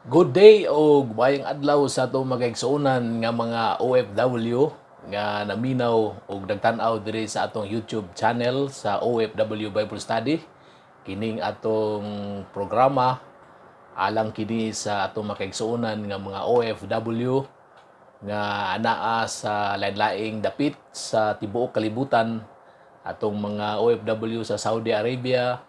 Good day o maayong adlaw sa atong mga igsuonan nga mga OFW nga naminaw og nagtan-aw diri sa atong YouTube channel sa OFW Bible Study. Kining atong programa alang kini sa atong mga kaigsuonan nga mga OFW nga anaa sa lain-laing dapit sa tibuok kalibutan, atong mga OFW sa Saudi Arabia,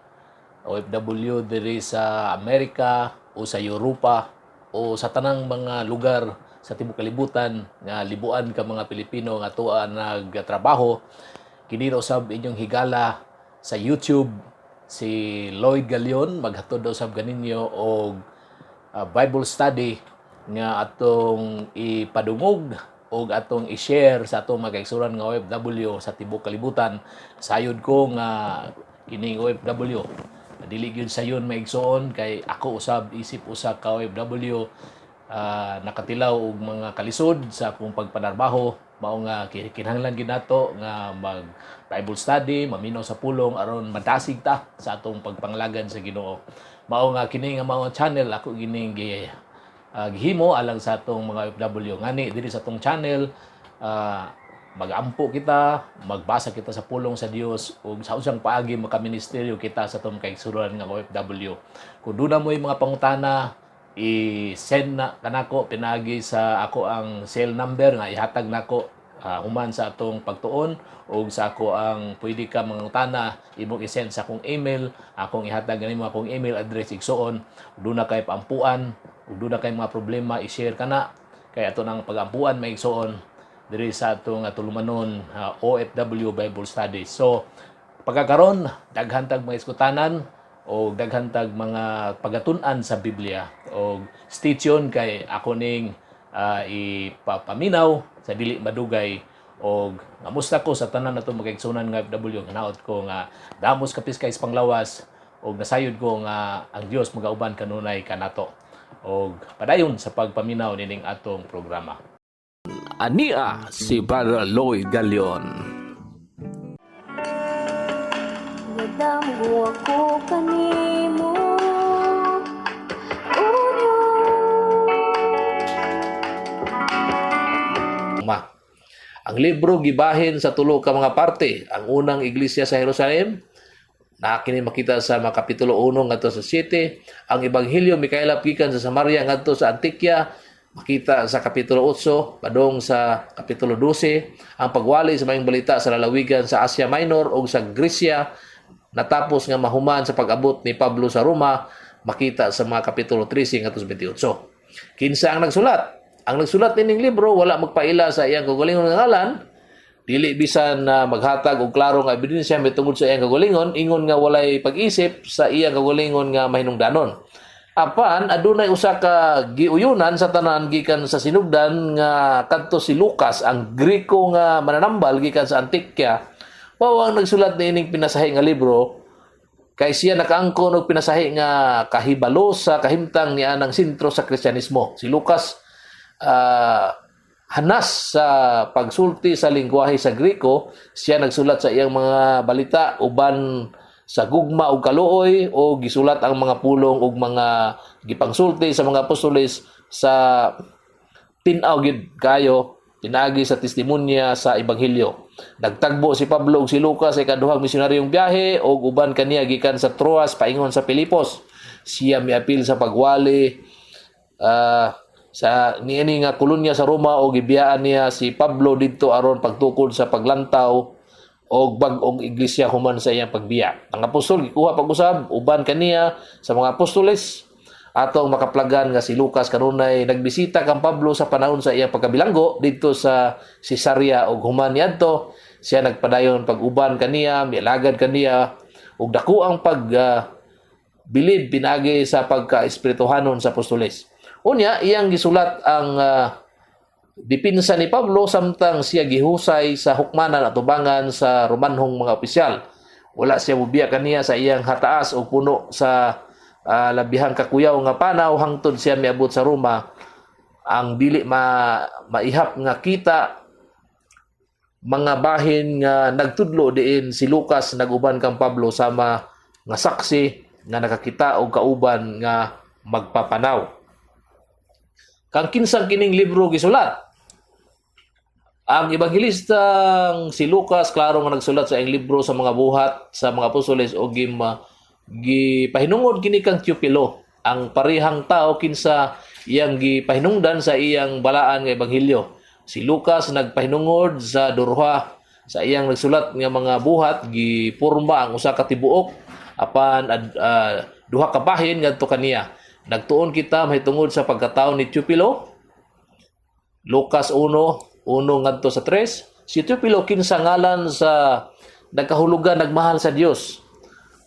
OFW diri sa Amerika o sa Europa o sa tanang mga lugar sa tibuok kalibutan nga libuan ka mga Pilipino nga tuwa nagtrabaho. Kini ra usab inyong higala sa YouTube, si Lloyd Galion, maghatod usab kaninyo og Bible study nga atong ipadungog og atong i-share sa atong mga kaigsuonan nga OFW sa tibuok kalibutan. Sayod ko nga kining OFW dili gyud sayon, mga igsoon, kay ako usab isip usa ka OFW, nakatilaw og mga kalisod sa akong pagpanarbaho. Mao nga kinahanglan gyud nato nga mag Bible study, maminaw sa pulong aron madasig ta sa atong pagpanglagad sa Ginoo. Mao nga kini nga mao channel ako gining gihimo alang sa atong mga OFW. Ngani diri sa atong channel, magampo kita, magbasa kita sa pulong sa Dios ug sa unsang paagi makaministeryo kita sa atong kaigsuonan nga OFW. Kung duna mo'y mga pangutana, i-send na kanako pinagi sa ako ang cell number nga ihatag nako human sa atong pagtuon, ug sa ako ang pwede ka mangutana, imong i-send sa akong email. Akong ihatag ganimo akong email address, igsuon. Duna kay paampuan ug duna kay mga problema, i-share kana kay ato nang pagampuan, mga igsoon, diri sa atong tulumanon, OFW Bible Study. So pagkakaron, daghan tag mga iskutanan o daghan tag mga pagatun-an sa Biblia o stay tuned kay ako ning ipapaminaw sa dili madugay. Og ngamusta ko sa tanan nato mga igsuonan nga OFW. Hinaot ko nga damos kapis kay panglawas og nasayod ko nga ang Dios magauban kanunay kanato. Og padayon sa pagpaminaw nining atong programa. Ania si Brother Lloyd Galion. Nadamgo ako kanimo, O Diyos. Ma. Ang libro gibahin sa tulo ka mga parte. Ang unang iglesia sa Jerusalem, na kini makita sa mga kapitulo 1 ngadto sa 7. Ang ebanghelyo mikaylap gikan sa Samaria ngadto sa Antioquia, makita sa kapitulo 8 padong sa kapitulo 12. Ang pagwali sa maayong balita sa lalawigan sa Asia Minor ug sa Grecia natapos nga mahuman sa pag-abot ni Pablo sa Roma, makita sa mga kapitulo 13 ngadto sa 28. Kinsa ang nagsulat? Ang nagsulat nining libro wala magpaila sa iyang kaugalingon nga ngalan, dili bisan na maghatag og klaro nga ebidensya mitungod sa iyang kaugalingon, ingon nga walay pag-isip sa iyang kaugalingon nga mahinungdanon. Apan adunay usa ka giuyunan sa tanan gikan sa sinugdan nga kadto si Lucas, ang Greko nga mananambal gikan sa Antioquia, mao ang nagsulat niining pinasahi nga libro kay siya nakaangkon og pinasahi nga kahibalo sa kahimtang niya ng sentro sa Kristyanismo. Si Lucas, hanas sa pagsulti sa lingwahe sa Greko, siya nagsulat sa iyang mga balita uban sa gugma ug kaluoy o gisulat ang mga pulong ug mga gipangsulti sa mga apostoles sa tin-aw gid kayo pinaagi sa testimonya sa ebanghelyo. Nagtagbo si Pablo ug si Lucas sa ikaduhang misyonaryong biyahe ug uban kaniya gikan sa Troas paingon sa Filipos. Siya miapil sa pagwali sa niini nga kolonya sa Roma o gibiyaan niya si Pablo didto aron pagtukod sa paglantaw og bag-ong iglesia human sa iyang pagbiya. Ang apostol gikuha pag-usab uban kaniya sa mga apostoles. Atong makaplagan nga si Lucas kanunay nagbisita kang Pablo sa panahon sa iyang pagkabilanggo didto sa Cesarea ug human niadto siya nagpadayon pag-uban kaniya, mialagad kaniya ug dako ang pag bilib pinagi sa pagka-espirituhanon sa apostoles. Unya, iyang gisulat ang dipinsa ni Pablo samtang siya gihusay sa hukmanan at tubangan sa Romanhong mga opisyal. Wala siya mubiya kaniya sa iyang hataas o puno sa labihang kakuyaw nga panaw hangtod siya miabot sa Roma. Ang dili maihap nga kita mga bahin nga nagtudlo diin si Lucas naguban kang Pablo sama nga saksi nga nakakita og kauban nga magpapanaw. Kang kinsang kining libro gisulat? Ang ebanghelistang si Lucas klaro nga nagsulat sa iyang libro sa mga Buhat sa mga Apostoles o gipahinungod kini kang Teopilo, ang parehang tao kinsa iyang gipahinungdan sa iyang balaan nga ebanghelyo. Si Lucas nagpahinungod sa durha sa iyang nagsulat nga mga buhat, gipurma ang usa ka tibuok apan duha ka bahin ngadto kaniya. Nagtuon kita mahitungod sa pagkatao ni Teopilo. Lucas 1:1 ngadto sa 3. Si Teopilo kinsa ngalan sa nagkahulugan "nagmahal sa Dios".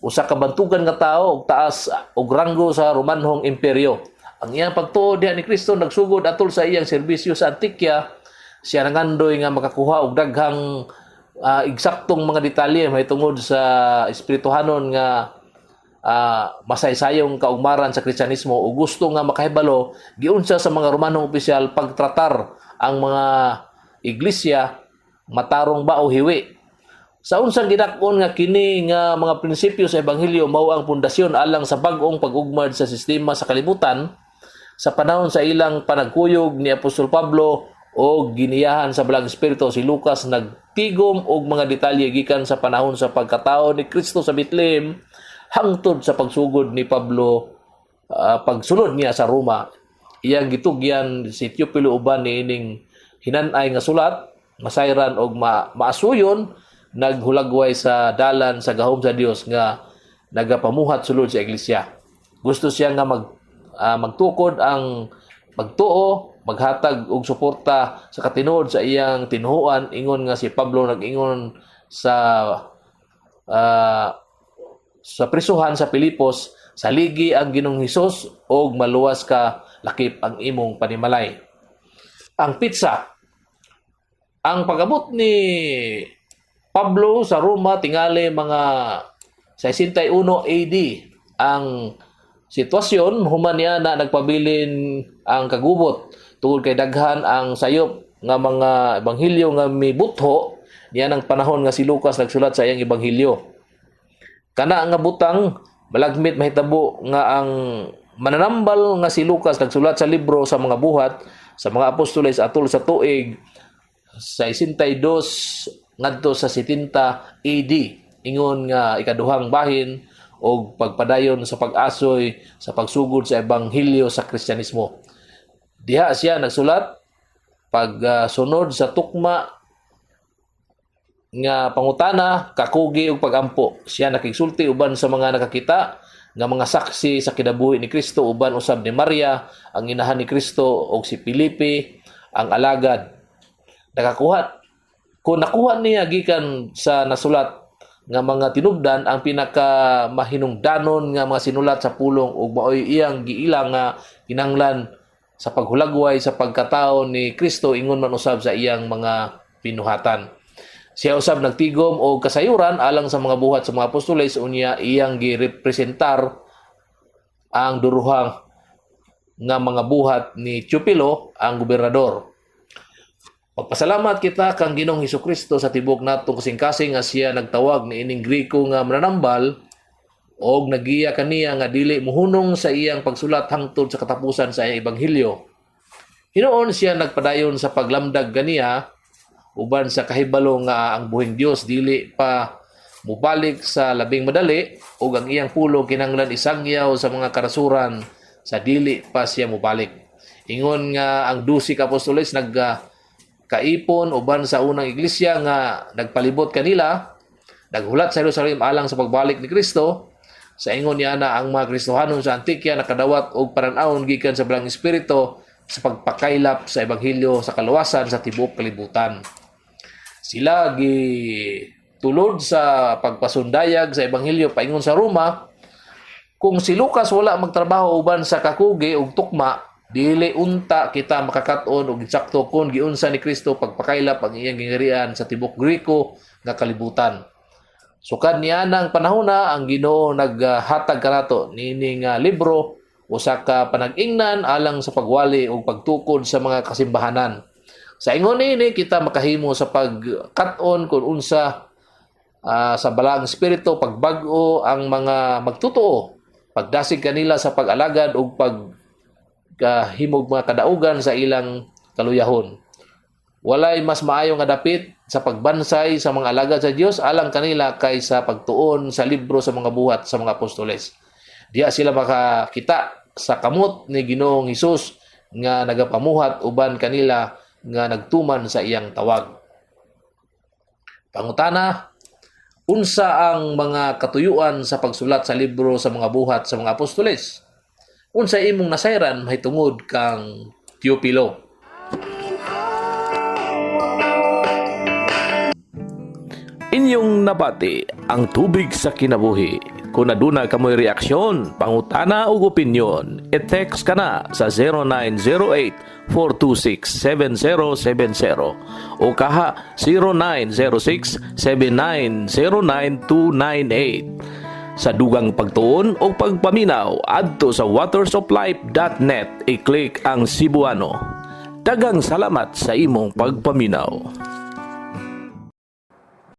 Usa ka bantugan nga tao og taas og ranggo sa Romanhong imperyo. Ang iyang pagtuo diha ni Kristo nagsugod atol sa iyang serbisyo sa Antioquia. Siya nangandoy nga makakuha og daghang eksaktong mga detalye mahitungod sa espirituhanon nga masaysayong kaugmaran sa Kristyanismo o gusto nga makahibalo giunsa sa mga Romanong opisyal pagtratar ang mga iglesia, matarong ba o hiwi. Sa unsang gidak-on nga kini nga mga prinsipyo sa ebanghelyo mao ang pundasyon alang sa bag-ong pag-ugmad sa sistema sa kalibutan sa panahon sa ilang panagkuyog ni Apostol Pablo o giniyahan sa Balaang Espiritu, si Lucas nagtigom og mga detalye gikan sa panahon sa pagkatao ni Kristo sa Bethlehem hangtod sa pagsugod ni Pablo, pagsulod niya sa Roma. Iyang gitugyan si Teopilo uban niining hinan-ay nga sulat, masayran og maasuyon, naghulagway sa dalan sa gahom sa Dios nga nagapamuhat sulod sa iglesia. Gusto siya nga magtukod ang pagtuo, maghatag og suporta sa katinuod sa iyang tinuhuan, ingon nga si Pablo nag-ingon sa prisuhan sa Pilipos, "Saligi ang Ginoong Hesus og maluwas ka lakip ang imong panimalay." Ang pizza. Ang pag-abot ni Pablo sa Roma tingali mga 61 AD. Ang sitwasyon human niya na nagpabilin ang kagubot tungod kay daghan ang sayop nga mga ebanghelyo nga mibutho niya ng panahon nga si Lucas nagsulat sa iyang ebanghelyo. Kana nga butang malagmit mahitabo nga ang mananambal nga si Lucas nagsulat sa libro sa mga Buhat sa mga Apostoles atol sa tuig 62 ngadto sa 70 AD, ingon nga ikaduhang bahin og pagpadayon sa pag-asoy sa pagsugod sa ebanghelyo sa Kristyanismo. Diha siya nagsulat pagsunod sa tukma nga pangutana, kakugi ug pagampo. Siya nakigsulti uban sa mga nakakita nga mga saksi sa kinabuhi ni Kristo, uban usab ni Maria ang inahan ni Kristo ug si Felipe ang alagad. Nakakuha kung nakuha niya gikan sa nasulat nga mga tinubdan ang pinaka mahinungdanon nga mga sinulat sa pulong ug maoy iyang giila nga kinahanglan sa paghulagway sa pagkatao ni Kristo, ingon man usab sa iyang mga binuhatan. Siya usab nagtigom og kasayuran alang sa mga Buhat sa mga Apostoles, unya iyang girepresentar ang duruhang nga mga buhat ni Teopilo ang gobernador. Pagpasalamat kita kang Ginoong Hesukristo sa tibok natong kasing-kasing nga siya nagtawag ni ining Greko nga mananambal og nagiya kaniya nga dili muhunong sa iyang pagsulat hangtod sa katapusan sa iyang ebanghelyo. Hinuon siya nagpadayon sa paglamdag kaniya uban sa kahibalo nga ang buhing Dios dili pa mubalik sa labing madali ug ang iyang pulong kinahanglan isangyaw sa mga karasuran sa dili pa siya mubalik. Ingon nga ang 12 ka apostoles nag kaipon uban sa unang iglesia nga nagpalibot kanila, naghulat sa Jerusalem alang sa pagbalik ni Kristo. Sa ingon niya na ang mga Kristohanon sa Antioquia nakadawat og paran-awon gikan sa Balaang Espiritu sa pagpakaylap sa ebanghelyo sa kaluwasan sa tibuok kalibutan. Sila gi tulod sa pagpasundayag sa ebanghelyo paingon sa Roma. Kung si Lucas wala magtrabaho uban sa kakugi ug tukma, dili unta kita makakat-on og eksakto kon giunsa ni Kristo pagpakaylap ang iyang gingharian sa tibuok Greko nga kalibutan. Sukad niya ng panahona, ang Ginoo naghatag kanato niini nga libro, usa ka panag-ingnan alang sa pagwali ug pagtukod sa mga kasimbahanan. Sa ingon niini kita makahimo sa pagkat-on kung unsa sa Balaang Espiritu pagbag-o ang mga magtotoo, pagdasig kanila sa pag-alagad ug pag Himog mga kadaugan sa ilang kaluyahon. Walay mas maayo nga dapit sa pagbansay sa mga alagad sa Dios alang kanila kaysa pagtuon sa libro sa mga Buhat sa mga Apostoles. Diha sila makakita sa kamot ni Ginoong Hesus nga nagapamuhat uban kanila nga nagtuman sa iyang tawag. Pangutana, unsa ang mga katuyuan sa pagsulat sa libro sa mga Buhat sa mga Apostoles? Unsa imong nasayran mahitungod kang Teopilo? Inyong nabati ang Tubig sa Kinabuhi. Kung aduna kamoy reaksyon, pangutana ug opinyon, i-text ka na sa 0908-426-7070 o kaha 0906-7909298. Sa dugang pagtuon o pagpaminaw, adto sa watersoflife.net, i-click ang Cebuano. Daghang salamat sa imong pagpaminaw.